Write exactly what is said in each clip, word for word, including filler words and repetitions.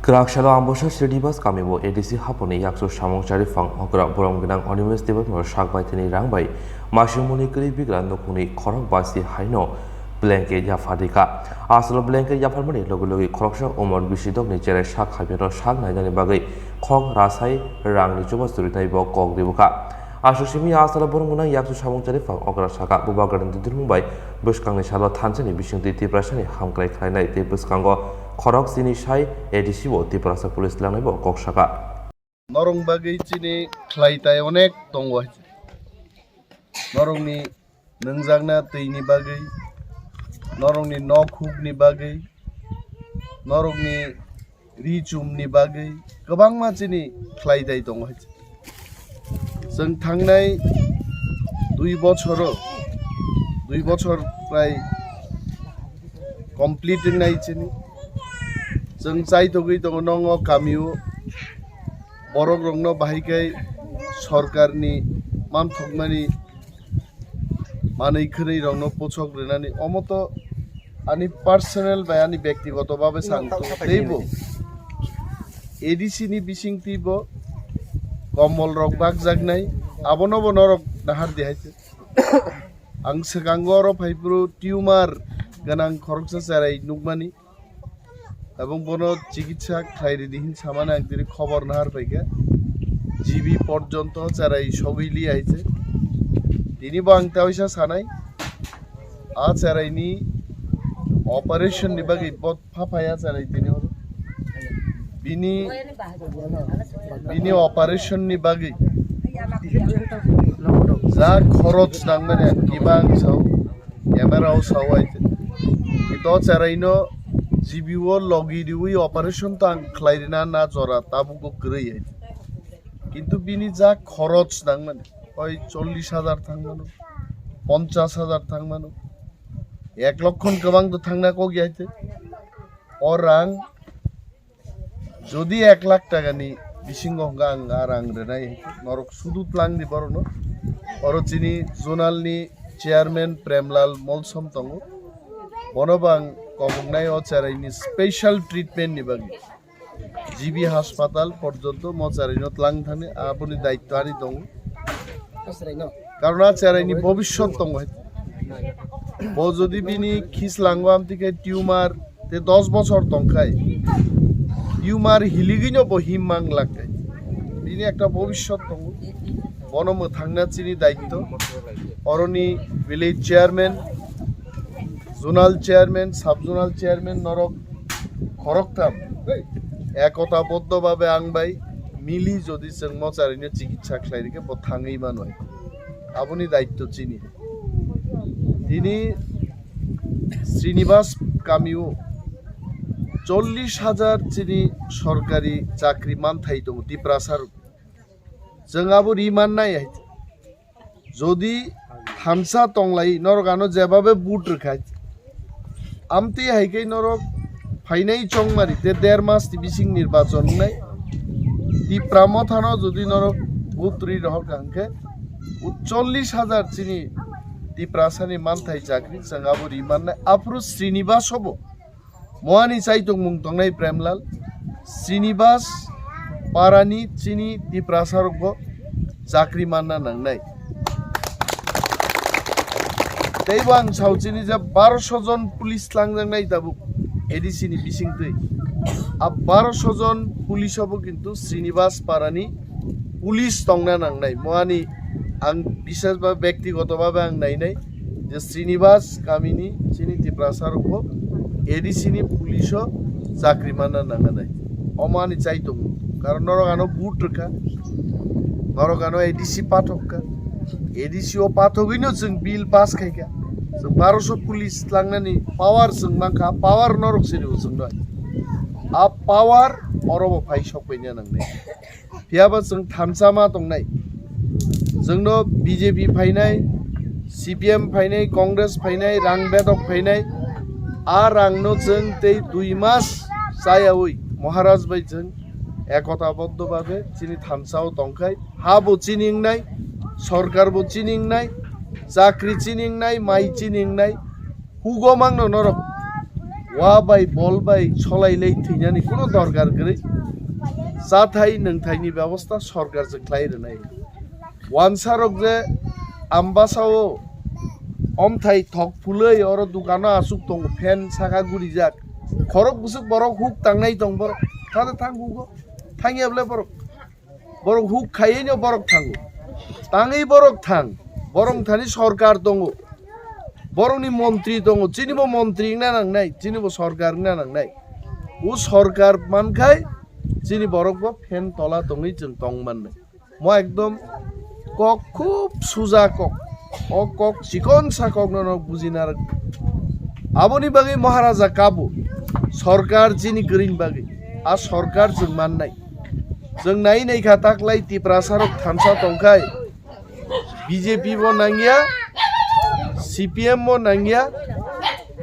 Kwrak salo Ambasa Srinivas kami bo A D C haponi yaksu samung chari phang okra borom gwnang Animesh Debbarma sak bai tini rang bai masing muni kwrwi bigra nukhungni khorok basi haino blanket yaphar rikha. Asalo blanket yapharmani logi logi khoroksa umor bisi dokni cherai sak haibino sak nainani bagwi khok rasai rangni chubachu rinai bo kok ribukha. Aswk simi a salo borok gwnang yaksu samung chari phang okra saka bubagrani dudurmung bai bwskangni salo thansani bisingtwi Tiprasani hamkrai khlainai tei bwskango khorok chini sai A D C bo Tiprasa police langnai bo kok saka. Norong bagwi chini khlai tai onek tongo hai. Norokni nwngjakna twini bagwi, norokni nok hukni bagwi, norokni ri chumni bagwi kwbangma chini khlai tai tongo hai. Chwng thangnai dui bochoro, dui bochor prai complete wngnai chini. Chwng chaitogwi tongo nongo kamio, borok rokno bahai khe sorkarni manthokmani manwi khwnwi rokno pochok rwnani. Omo to ani personal bai ani bektigoto babe sang teibo A D C ni bisingtwi bo komol rok bakjaknai, abono bo norok nahar di hai. Ang swkango oro phaiphuru tumor gwnang khoroksa cherai nukmani. Ebong bono chikitsa khlai ridi hin samani ang tini khobor nahar paikha. G B porjonto cherai sogwi li aise. Tini bo ang taisa sanai. A cherai ni operation ni bagwi bo phaphaya cherai tini oro. Bini, bini operation ni bagwi ja khorok nangmani ang kiba ang sao. Camera o sao ai te. Ito cherai no G B o logi riwi operation tang khlai rina na jora tabuk bo kwrwi ai. Kintu bini ja khorok nangmani oi chollish hajar thangmano, ponchash hajar thangmano, ek lokkho ni kwbang to thangna kok ya te. O rang jodi ek lakh taka ni bisingo hwnka ang a rang rwnai, norok sudu tlang di borokno. Oro chini zonal ni chairman Premlal Molsom tongo, bono bo ang koboknai o cherai ni special treatment ni bagwi. G B haspatal porjonto mo cherai no tlang thani aboni daitto ani tongo. Karon a cherai ni bobiswt tongo hai. Bo jodi bini khislango amtwi khe tumor te dos bochor tongkhai, tumor hiligwino bo him mang lakkhe. Bini ekta bobiswt tongo. Bono mwthangna chini daitto. Oroni village chairman, zonal chairman, sub zonal chairman norok khoroktham ekota boddo babe ang bai mili jodi chwng mocharini chikitsa khlai rikhe bo thangwi manwi. Aboni daitto chini. Tini Srinivas kamio chollish hajar chini sorkari chakri manthai tongo Tiprasa rok. Chwng abo ri mannai hai. Jodi thansa tonglai norok ano jebabe but rwkha. Amtwi hai khe norok phainai chongmari te der mas ni bising nirbachon wngnai. Tipra mothano jodi norok but rwi rohor kha hwnkhe chollish hajar chini Tiprasani manthai chakri chwng abo ri mannai. Aphuru Srinivas obo moani chaitok mung tongnai Premlal, Srinivas parani chini Tiprasa rokbo chakri manna nangnai. Teibo ang sao chini je baroso jon police tlangjaknai tabuk A D C ni bisingtwi. A baroso jon police obo kintu Srinivas parani police tongna nangnai. Moani ang bishes ba bektigoto babe ang nainai je Srinivas kamini chini Tiprasa rokbo A D C ni police o chakri manna nangnai. Omo ani chai tongo. Karon norok ano but rwkha. Norok ano A D C pathok kha. A D C o pathogwino chwng bill pass khai kha. Chwng baroso police tlangnani power chwng mankha. Power norok sini bo chwng noi. A power oro bo phai sok paina nangnai. Phiya ba chwng thansa ma tongnai. Chwngno B J P phainai, C P M phainai, Congress phainai, rang bedok phainai. A rangno chwng tei dui mas chayaui Maharaj bai chwng ekota boddo babe chini thansa o tongkhai. Ha bo chini wngnai, sorkar bo chini wngnai, chakri chini wngnai, mai chini wngnai. Hugo mangno norok Wa bai bol bai solai lai thwinani kuno dorkar kwrwi. Chathai nwngthaini bebosta sorkar se khlai rwnai. Wansarok je Ambasao omthai thok phulwi oro dukano aswk tongo, fan saka gurijak. Khorok bwswk borok huk tangnai tong borok. Thade thang hugo. Thangya bwle borok. Borok huk khaiwi no borok thango. Tangwi borok thang. Borok thani sorkar tongo. Borokni montri tongo. Chinibo montri wngna nangnai. Chinibo sorkar wngna nangnai. O sorkar mankhai chini borokbo fan tola tongwi chwng tong mannai. Mo ekdom kok khub suja kok. O kok chikon sa kokno no bujina rwk. Aboni bagwi Maharaja kabo sorkar chini kwrwini bagwi. A sorkar chwng mannai. Chwng nai nai kha taklai Tiprasarok thansa tongkhai B J P bo nangya, C P M bo nangya,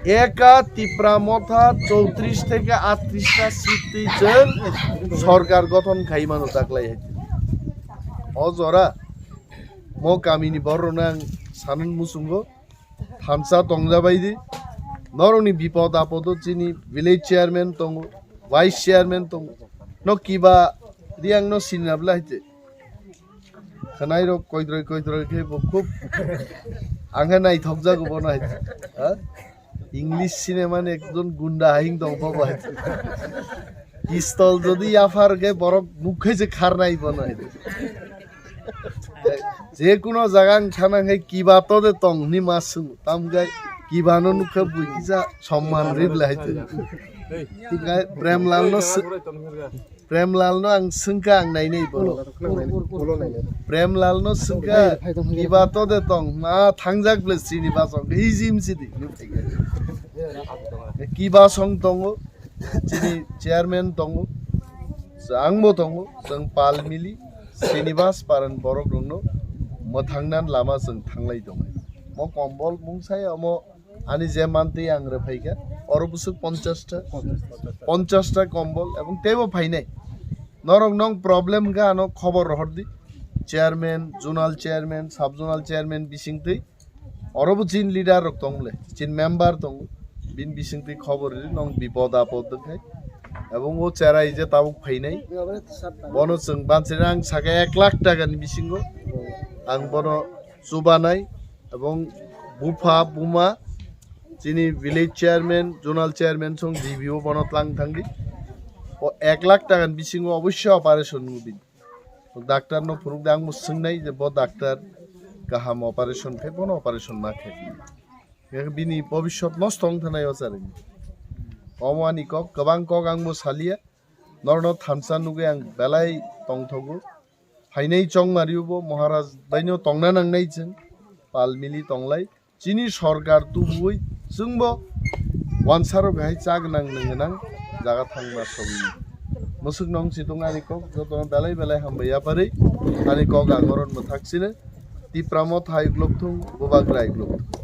eka Tipra Motha chowtris theke aatris ta seat twi chwng sorkar gothon khai mano taklai hai. O jora mo kamini bororokno ang sanani muchungo. Thansa tongjabai di. Norokni bipod apodo chini village chairman tongo, vice chairman tongo. No kiba riang no sinabla haite. Khwnairok koidroi koidroi khe bo khub ang khe naithokjago bono haite. Ha? English cinema ni ekjon gunda haing tong bo haite. Pistol jodi yaphar khe borok mukhe je kharnai bono haite. Je kuno jaga ang thana khe kiba to de tong hwnwi ma swng. Tam khe kiba no nukha bui kisa somman ribla hai twi. Twi khe Premlal no sw-, Premlal no ang swngkha ang nai nai bono. Premlal no swngkha kiba to de tong ma thangjak ble sini ba song hi jim sidi. Kiba song tongo. Chini chairman tongo, chwngbo tongo, chwng pal mili, Srinivas Paran borok rokno mwthangna lama chwng thanglai tongo. Mo kombol mungsai omo ani je mantwi ang rwphaikha, oro bwswk ponchash ta, ponchash ta kombol ebong teibo phainai. Norok nong problem kha ano khobor rohordi, chairman, zonal chairman, sub zonal chairman bisingtwi. Oro bo chin leader rok tong le, chin member tong, bin bising twi khobor ri nong bipod apod khai. Ebong o cherai je tabuk phainai. Bono chwng banchina ang saka ek lakh taka ni bisingo. Ang bono chubanai ebong bupha buma chini village chairman, zonal chairman song G B o bono tlang thangdi. O ek lakh taka ni bisingo obossoi operation wngwi. Doctor no phunuk de ang bo swngnai je bo doctor kaham operation khai bono operation ma khai. Bini bobiswt nosto wng thanai o chari. Omo ani kok, kwbang kok ang bo salia. Norno thansa nugwi ang belai tongthogo. Phainai chongmari bo Maharaj baino tongna nangnai chwng. Pal mili tonglai. Chini sorkar tubuwi chwngbo wansarok hai cha gwnang nwng gwnang jaga thangma sogwi. Mwswk nong chitung ani kok jotono belai belai hambai yapharwi ani kok ang oron mwthak chini. Tipra Motha hai uklok thung, Bubagra hai uklok thung.